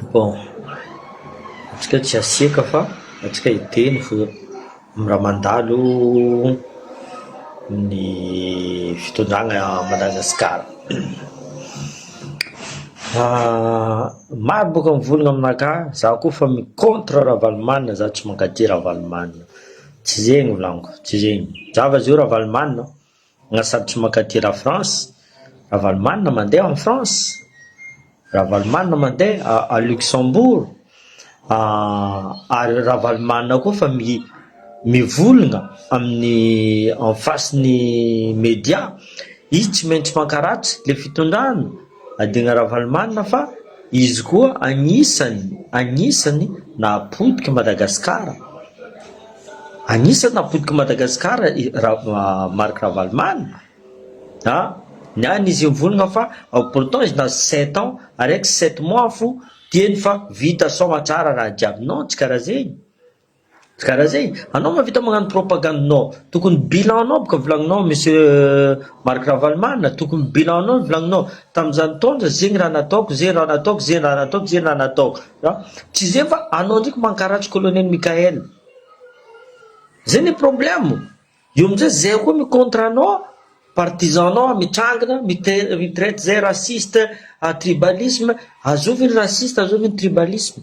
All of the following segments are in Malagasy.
Bon, antsika tsy hasiaka fa antsika hiteny fo amin'ny raha mandalo ny fitondrana Madagasikara. Maro boka mivolagna aminakahy, za koa fa mi-contre Ravalomanana za tsy mankatia Ravalomanana, tsy zegny volagniko, tsy zegny, za va zao Ravalomanana. Na sady tsy mankaty la France, Ravalomanana mandeha en France, Ravalomanana mandeha à Luxembourg, ary Ravalomanana koa fa mivolagna amin'ny en face ny media, izy tsy maintsy mankaratsy le fitondrana, adina Ravalomanana fa izy koa agnisany agnisany nahapotiky Madagasikara. Anisan'ny nampodiko Madagascar i Marc Ravalomanana a! Niany izy mivolagna fa pourtant izy nahazo sept ans araiky sept mois fo tiany fa vita soamatsara raha jiaby non tsy karaha zegny, tsy karaha zegny, anao mahavita magnano propagande nao tokony bilan nao boka volagninao monsieur Marc Ravalomanana tokony bilan nao volagninao tamizany taona zegny raha nataoko zegny raha nataoko zegny raha nataoko zegny raha nataoko a! Tsy zegny fa anao ndraiky mankaratsy colonel Mickaël. Zay ny problème, eo amizay zay koa mi contre anao, partisan nao mitrangina, mi-traite zay raciste, tribalisme, azovy ny raciste azovy ny tribalisme,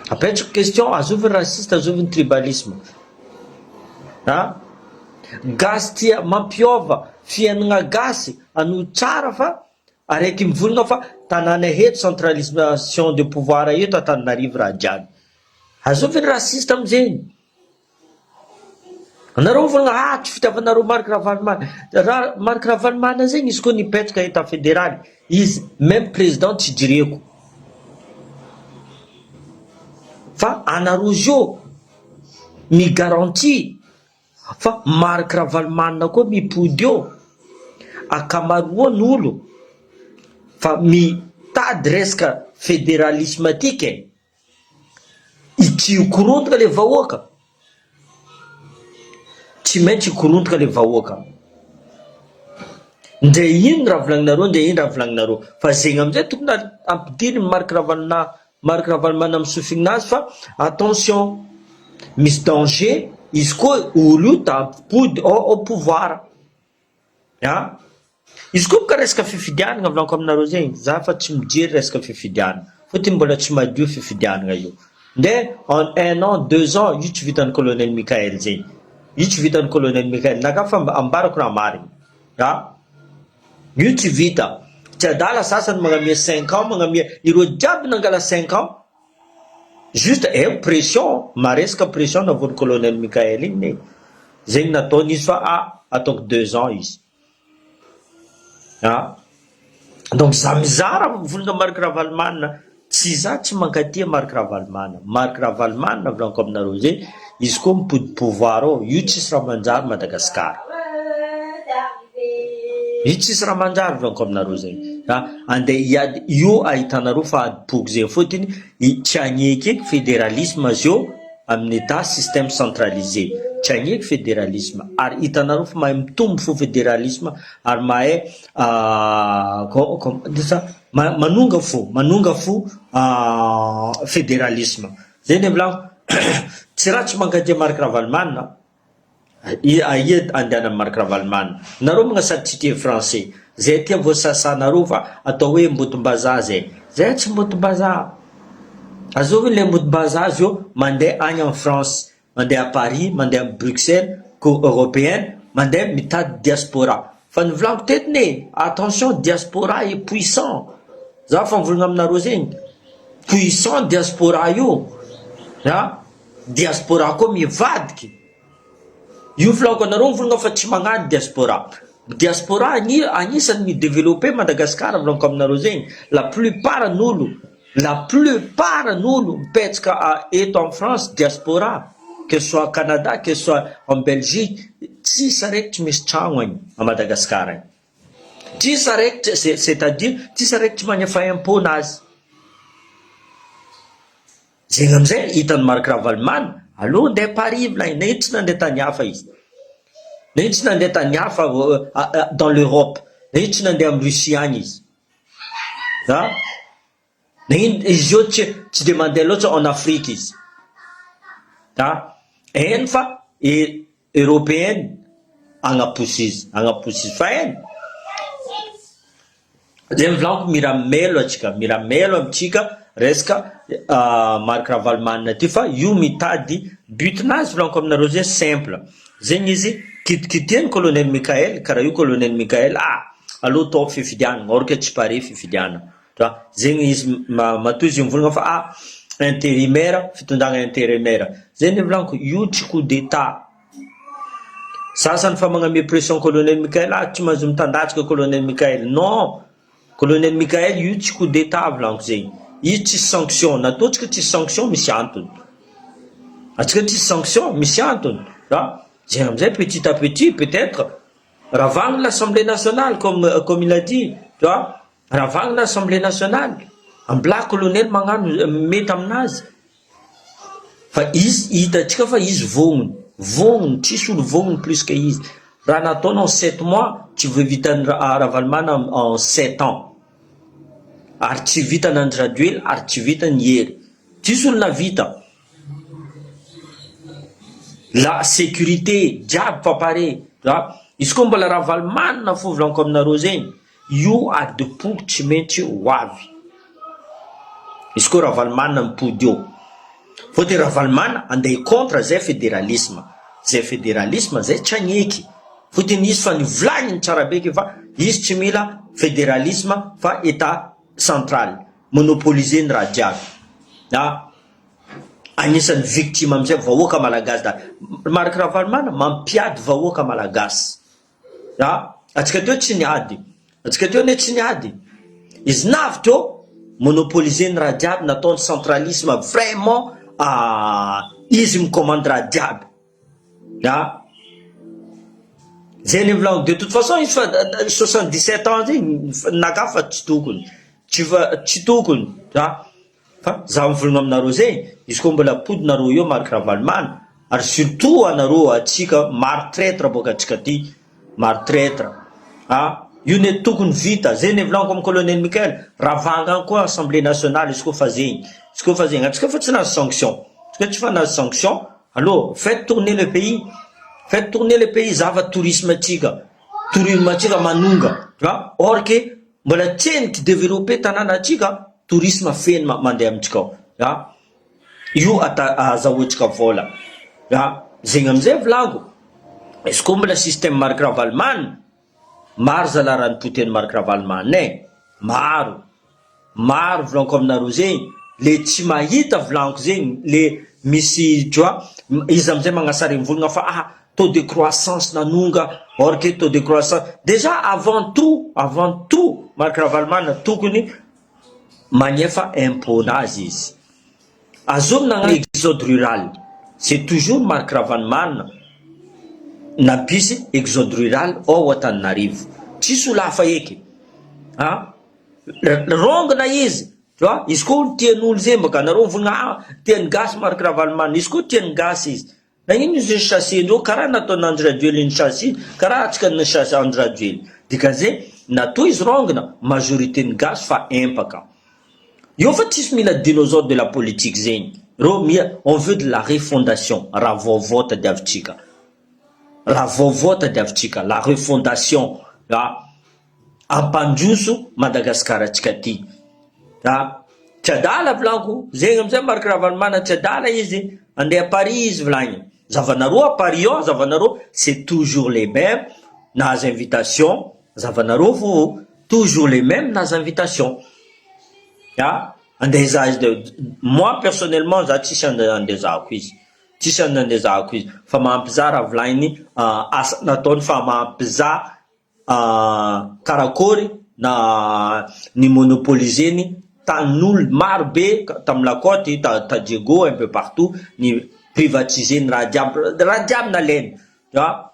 apetrako question azovy ny raciste azovy ny tribalisme, ah gasy tia mampiova fiainana gasy anao tsara fa araiky mivolagna fa tanàna eto centralisation de pouvoir eto Antananarivo raha jiaby. Azovy ny raciste amizegny. Anareo mivolagna ah tsy fitiavanareo Marc Ravalomanana. Raha Marc Ravalomanana zegny izy koa nipetraka etat federaly izy même président tsy jereko. Fa anareo zio mi garantie fa Marc Ravalomanana koa mipody eo akamaroan'olo fa mitady resaka federalisme aty ke. Ity hikorontana le vahoaka, tsy maintsy hikorontana le vahoaka, ndre ino raha volagninareo ndre ino raha volagninareo fa zegny amizay tokony ampidiriny Marc Ravalona Marc Ravalomanana amy sofininazy fa attention misy danger izy koa olo io tampody au au pouvoir. A! Izy koa boka resaka fifidianana volaniko aminareo zegny, za fa tsy mijery resaka fifidianana, fôtony mbola tsy madio fifidianana io, nde en un an deux ans io tsy vitan'i colonel Mickael zegny, io tsy vitan'i colonel Mickael, naka fa ambarako raha marigny, a! Io tsy vita, tsy adala sasany magnamia cinq ans magnamia, ireo jiaby nangala cinq ans, Juste eh pression maresaka pression navoan'i colonel Mickaël iny ne zegny nataony izy fa ah ataoko deux ans izy ah donc za mizara mivolagna Marc Ravalomanana tsy za tsy mankatia Marc Ravalomanana Marc Ravalomanana volaniko aminareo zay izy koa mipody pouvoir ao io tsisy raha manjary Madagascar Io tsisy raha manjary volaniko aminareo zay a! Andeha hiady io ahitanareo fa adim-poko zay fotony tsy hagneky federalisme zeo amin'ny etat système centralisé tsy hagneky federalisme ary hitanareo fa mahay mitombo fo federalisme ary mahay manonga fo manonga fo federalisme zay ny volaniko tsy ratsy mankatia Marc Ravalomanana. Aia andehanan'i Marc Ravalomanana? Nareo moa sady tsy tia français. Zay aty voasasanareo fa atao hoe mbotom-bazaha zay. Zay tsy mbotom-bazaha. Azovy le mbotom-bazaha zio mandeha any en France, mandeha à Paris, mandeha à Bruxelles, cour européenne, mandeha mitady diaspora. Fa ny volaniko tetiny e, attention diaspora est puissant. Za fa mivolagna aminareo zegny. Puissant diaspora io. A! Diaspora koa mivadiky io filaoko anareo mivolagna fa tsy magnano diaspora diaspora anie agnisany mi developper Madagascar volaniko aminareo zegny la plupart n'olo la plupart n'olo mipetsaka eto en France diaspora que ce soit Canada que ce soit en Belgique tsisy araiky tsy misy tragno agny à Madagascar agny tsisy araiky c'est à dire tsisy araiky tsy magnefa impot nazy. Zegny amizay hitan'i Marc Ravalomanana, aleo andeha Paris volagny, na ino tsy nandeha tany hafa izy, na ino tsy nandeha tany hafa dans l'Europe, na ino tsy nandeha am Russie agny izy, an! Nagnino izy io tsy tsy de mandeha loatra en Afrique izy a! Hainy fa e européenne agnaposy izy agnaposy izy fa hainy zay volaniko mira melo atsika mira melo amitsika resaka Marc Ravalomanana ty fa io mitady but nazy volaniko aminareo zay simple zegny izy kitikitihany colonel Mickael karaha io colonel Mickael ah aleo atao fifidianana or que tsy pare fifidianana. Fa zegny izy matoa izy mivolagna fa ah intérimaire, fitondragna intérimaire, zay ny volaniko io tsy coup d'etat, sasany fa magname pression colonel Mickael ah tsy mahazo mitandatsaka colonel Mickael, non colonel Mickael io tsy coup d'etat volaniko zegny, izy tsisy sanction, nataontsika tsisy sanction misy antony, antsika tsisy sanction misy antony, fa zay amizay petit à petit peut etre ravagny l'assemblée nationale comme comme il a dit tu vois. Ravagna assemblée nationale, ambilahy colonel magnano mety aminazy fa izy hitantsika fa izy vognony, vognony tsisy olo vognony plus que izy, raha nataony en sept mois tsy vitan'i Ravalomanana en sept ans, ary tsy vitan'i Andry Rajoelina ary tsy vitan'i Hery, tsisy olo nahavita, la sécurité jiaby fa pare, izy koa mbola Ravalomanana fo volaniko aminareo zegny. Io adim-poko tsy maintsy ho avy. Izy koa Ravalomanana mipody eo. Fôtony Ravalomanana andeha hi contre zay federalisme. Zay federalisme zay tsy agneky. Fôtony izy fa nivolagniny tsara be ke fa izy tsy mila federalisme fa etat central. Monopoliser ny raha jiaby. A agnisan'ny victime amizay vahoaka malagasy da Marc Ravalomanana mampiady vahoaka malagasy. A! Atsika teo tsy niady, atsika teo anie tsy niady, izy navy teo monopoliser ny raha jiaby nataony centralisme vraiment izy mi-commande raha jiaby, a! Zay anie volagno de toute façon izy fa 77 ans zegny naka fa tsy tokony, tsy fa tsy tokony a! Fa za mivolagna aminareo zegny, izy koa mbola apodinareo eo Marc Ravalomanana, ary surtout anareo atsika maro traitre boka atsika ty, maro traitre a, io ne tokony vita, zay ne volagniko am colonel Mickael, ravagna agny koa assemblée nationale izy koa fa zegny, izy koa fa zegny, atsika fa tsy nahazo sanction, atsika tsy fa nahazo sanction, allo faites tourner le pays, faites tourner le pays, zava tourisme atsika, tourisme atsika manonga, a or que Mbola tseniky developper tanàna atsika tourisme feno mandeha amitsika ao a io ata azahoantsika vola a zegny amizay volagno izy koa mbola système Marc Ravalomanana maro zala raha nipotehiny Marc Ravalomanana e maro maro volaniko aminareo zegny le tsy mahita volaniko zegny le misy tu vois izy amizay magnasary mivolagna fa ah taux de croissance nanonga or que taux de croissance déjà avant tout avant tout Marc Ravalomanana tokony magnefa impôt nazy izy azony nagnano exode rural c'est toujours Marc Ravalomanana nampisy exode rural ao Antananarivo tsisy olo hafa eky ah rongona izy tu vois izy koa olo tian'olo zay baka anareo mivolagna ah tian'ny gasy Marc Ravalomanana izy koa tian'ny gasy izy Nagnino izy ni-chasser-ndreo karaha nataon'i Andry Rajoelina ni-chasser karaha antsika ni-chasser Andry Rajoelina dikan'izay natoa izy rongona majorité ny gasy fa empaka eo fa tsisy mila dinosaure de la politique zegny reo mia on veut de la refondation raha vaovao tadiavintsika raha vaovao tadiavintsika la refondation a Ampandroso Madagascar atsika ty a! Tsy adala volaniko, zegny amizay Marc Ravalomanana tsy adala izy, andeha Paris izy volagny, zavanareo à Paris ao zavanareo c'est toujours les mêmes nahazo invitation, zavanareo fo toujours les mêmes nahazo invitation a! Andeha hizaha izy de moi personnellement za tsisy andezako izy, tsisy andezako izy fa mampizaha raha volagniny asa nataony fa mampizaha Karakôry na ny monopoliser-ny tanin'olo maro be tamin'ny la côte ta ta Diego un peu partout ny privatiser-ny raha jiaby raha jiaby nalainy a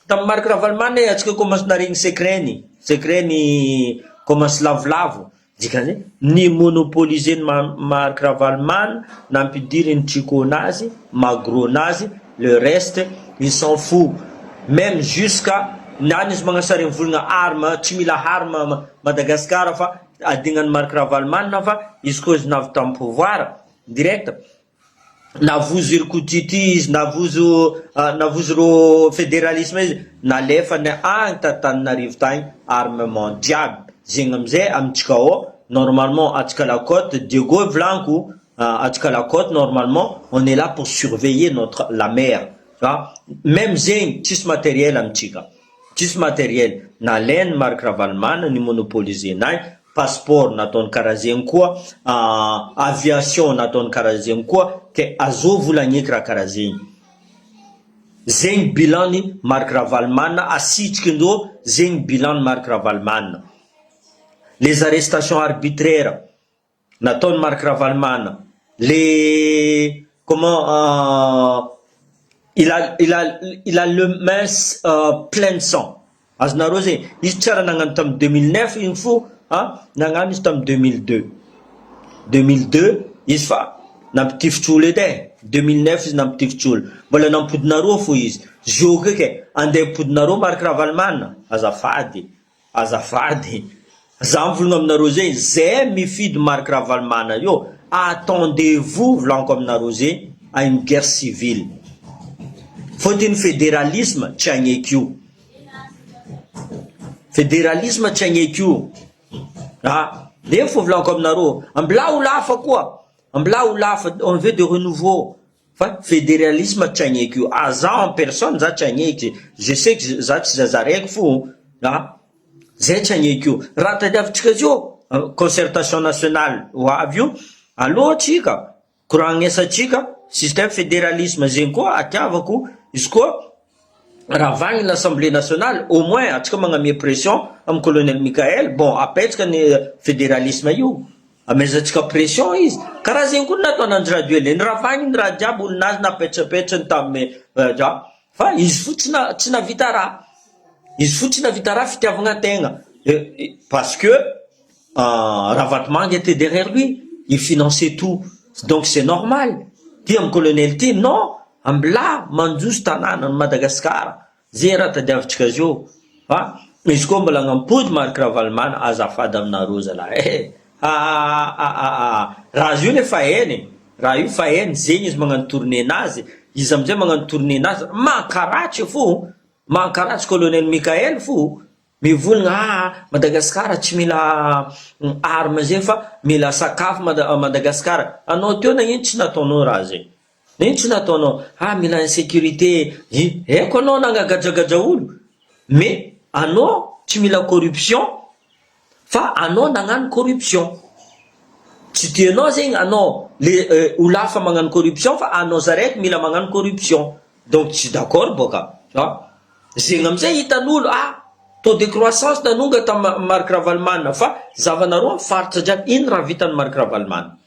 tamin'ny Marc Ravalomanana e antsika commence naregny secret-ny secret-ny commence lavolavo Dikan'izay, ny monopoliser-n'i Marc Ravalomanana, nampidiriny Chico nazy, Magro nazy, le reste il s'en fout, même jusqu'à niany izy magnasary mivolagna arme, tsy mila arme Madagascar fa Adignan'i Marc Ravalomanana fa izy koa izy navy tamin'ny pouvoir direct navozo iry Kotity izy navozo navozo ro federalisme izy nalefany agny t'Antananarivo tagny armement jiaby zegny amizay amintsika ao normalement atsika la cote Diego volaniko atsika la cote normalement on est là pour surveiller notre la mer a même zegny tsisy matériel amintsika. Tsisy matériel nalainy Marc Ravalomanana ni monopoliser-nay, passeport nataony karaha zegny koa, aviation nataony karaha zegny koa, ke azovy olo agneky raha karaha zegny. Zegny bilan-ny Marc Ravalomanana asitriky ndrô zegny bilan-ny Marc Ravalomanana. Les arrestations arbitraires nataon'i Marc Ravalomanana, le comment il a il a il a le mains plein de sang, azonareo zegny, izy tsy raha nagnano tamin'ny 2009 igny fo an, nagnano izy tamin'ny 2002, 2002 izy fa nampitifitry olo edy e, 2009 izy nampitifitry olo, mbola nampodinareo fo izy, zio koa ke andeha ampodinareo Marc Ravalomanana, azafady. Azafady, za mivolagna aminareo zegny, zay mifidy Marc Ravalomanana io, attendez vous volaniko aminareo zegny à une guerre civile. Fôtony federalisme tsy agneky io. Federalisme tsy agneky io. Ah, zegny fô volaniko aminareo, ambilà olo hafa koa, ambilà olo hafa, on veut de renouveau. Fa federalisme tsy agneky io, ah za en personne za tsy agneky, je sais que za tsy zaza raiky fo a, zay tsy agneky io, raha tadiavintsika zio concertation nationale ho avy io, alô atsika koragnesantsika système federalisme zegny koa atiavako izy koa ravagny l'assemblée nationale au moins atsika magnamia pression amy colonel Michael, bon apetsaka ny federalisme io. Amezantsika pression izy, karaha zegny koa nataony Andry Rajoelina, niravagny ny raha jiaby olonazy napetrapetrany tamin'ny fa izy fo tsy na tsy navita raha, izy fo tsy navita raha fitiavagna tegna parce que Ravatomanga était derrière lui, il finançait tout, donc c'est normal, ty amy colonel ty non, ambilà mandroso tanàna ny Madagasikara, zay raha tadiavintsika zio fa izy koa mbola agnampody Marc Ravalomanana azafady aminareo zalahy eh. Aa raha io nefa hainy, raha io fa hainy, zegny izy magnano tournée nazy, izy amizay magnano tournée nazy, mankaratsy fo, mankaratsy colonel Michael fo, mivolagna ah Madagasikara tsy mila arme zegny fa mila sakafo Mada- Madagasikara, anao teo nagnino tsy nataonao raha zegny, nagnino tsy nataonao, ah mila insécurité, i haiko anao nagnagadragadra olo, mais anao tsy mila corruption fa anao nagnano corruption, tsy tianao zegny anao le olo hafa magnano corruption fa anao zaraiky mila magnano corruption, donc tsy d'accord boka a, zegny amizay hitan'olo ah taux de croissance nanonga tamy Marc Ravalomanana fa zavanareo amy faritra jiaby ino raha vitany Marc Ravalomanana,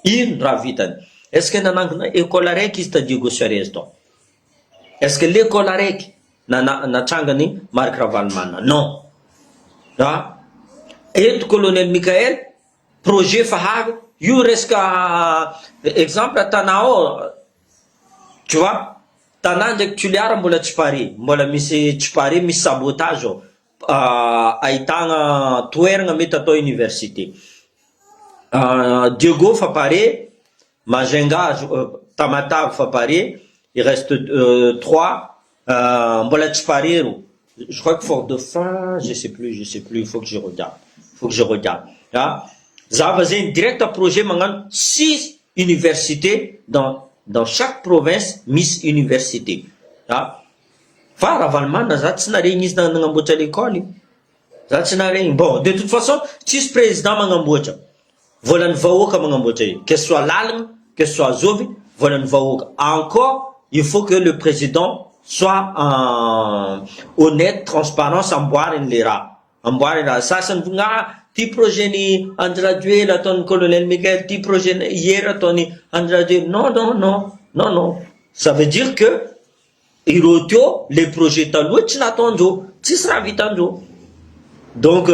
ino raha vitany, est ce que nanangana école araiky izy ta Diego Suarez tao, est ce que l'école araiky nana natsangany Marc Ravalomanana, non a eto colonel Michael projet fa avy io resaka exemple Tana ao tu vois, Tana ndraiky Toliara mbola tsy pare, mbola misy tsy pare, misy sabotage ao, ahitagna toerana mety atao université, Diego fa pare, Majunga Tamatave fa pare, il reste trois mbola tsy pare ro, je crois que Fort Dauphin je sais plus, je sais plus, il faut que je regarde, il faut que je regarde a zava zegny direct projet magnano six université dans chaque province misy université a, fa Ravalomanana za tsy naregny izy nagnamboatra l'école, za tsy naregny, bon de toute façon tsisy président magnamboatra, volan'ny vahoaka magnamboatra io, que ce soit lalagna, que ce soit azovy, volan'ny vahoaka, encore il faut que le président soit honnête, transparence, amboariny le raha, amboariny raha sasany volagna ah ty projet ny Andry Rajoelina ataon'ny colonel Michael, ty projet hier ataon'ny Andry Rajoelina, non non non non non, ça veut dire que ireo teo le projet taloha tsy nataondreo, tsisy raha vitandreo, donc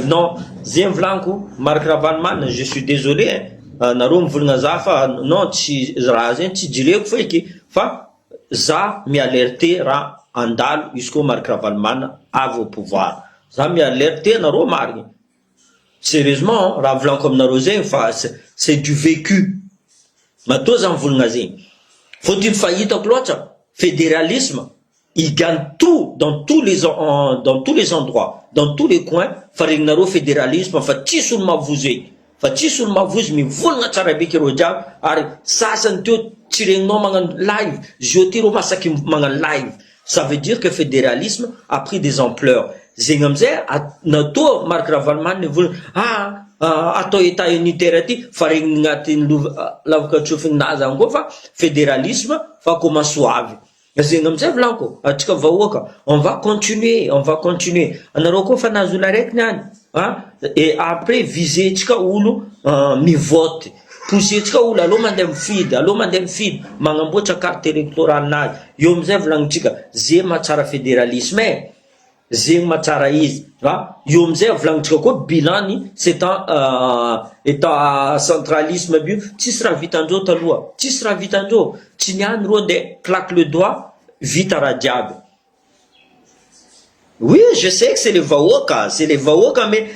non zegny volaniko Marc Ravalomanana je suis désolé nareo mivolagna za fa non tsy raha zegny tsy jireko feky fa za mi-alerte raha andalo izy koa Marc Ravalomanana avy au pouvoir, za mi-alerte nareo marigny. Sérieusement, raha volaniko aminareo zegny fa c'est du vécu. Matoa za mivolagna zegny, fôtony fa hitako loatra fédéralisme, il gagne tout dans tous les endroits, dans tous les coins. Fa regninareo fédéralisme fa tsisy olo mavozo eky, fa tsisy olo mavozo, mivolagna tsara beky ireo jiaby. Ary sasany teo tsy regninao magnano live, zio ty reo masaky magnano live. Ça veut dire que fédéralisme a pris des ampleurs zegny. Amizay natoa Marc Ravalomanana nivolagna: "Ah, atao état unitaire ty." Fa regniny agnatin'ny lova lavaka zany koa fa fédéralisme fa commence ho avy zegny. Amizay volaniko atsika vahoaka, on va continuer, on va continuer. Anareo koa fa nahazo olo araiky niany a, et après visetsika olo mivote, poussetsika olo aloha mandeha mifidy, aloha mandeha mifidy, magnamboatra carte électorale nazy eo. Amizay volagnitsika ze mahatsara fédéralisme e, zegny mahatsara izy a. Eo amizay volagnitsika koa bilany, c'est un état centralisme aby io. Tsisy raha vitandreo taloha, tsisy raha vitandreo, tsy niany ro nde claque le doigt, vita raha jiaby. Oui, je sais que c'est le vahoaka, c'est le vahoaka, mais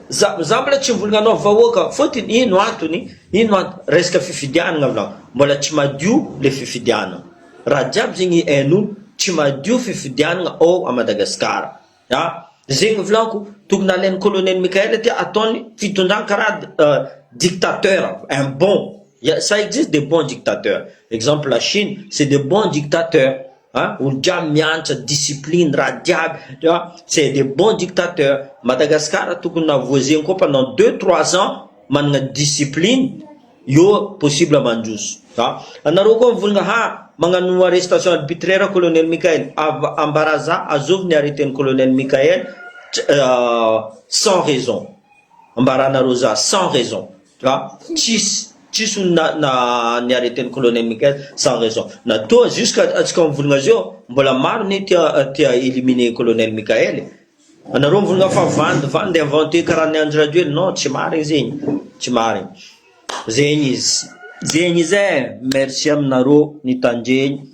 za mbola tsy mivolagna anao vahoaka. Fôtony ino antony, ino antony? Resaka fifidianana volagno, mbola tsy madio le fifidianana. Raha jiaby zegny hain'olo, tsy madio fifidianana ao a Madagasikara a. Zegny volaniko, tokony alain'ny colonel Michael ty, ataony fitondrana karaha dictateur, un bon, ça existe des bons dictateurs. Exemple, la Chine, c'est des bons dictateurs hein, olo jiaby mianatra, discipline, raha jiaby, tu vois, c'est des bons dictateurs. Madagascar tokony navoazegny koa pendant 2, 3 ans, manana discipline io, possible mandroso a. Anareo koa mivolagna ha magnano arrestation arbitraire colonel Michael, ambaraza azovy ny arrêté colonel Michael sans raison, ambaranareo za sans raison, tu vois. Tsisy olo na ny arrêté ny colonel Michael sans raison na toa. Jusqu'à atsika mivolagna azy io, mbola maro ny tia éliminer colonel Michael. Anareo mivolagna fa vandy vandy inventé karaha ny Andry Rajoely. Non, tsy marigny zegny, tsy marigny zegny izy zegny izy e. Merci aminareo nitandreny.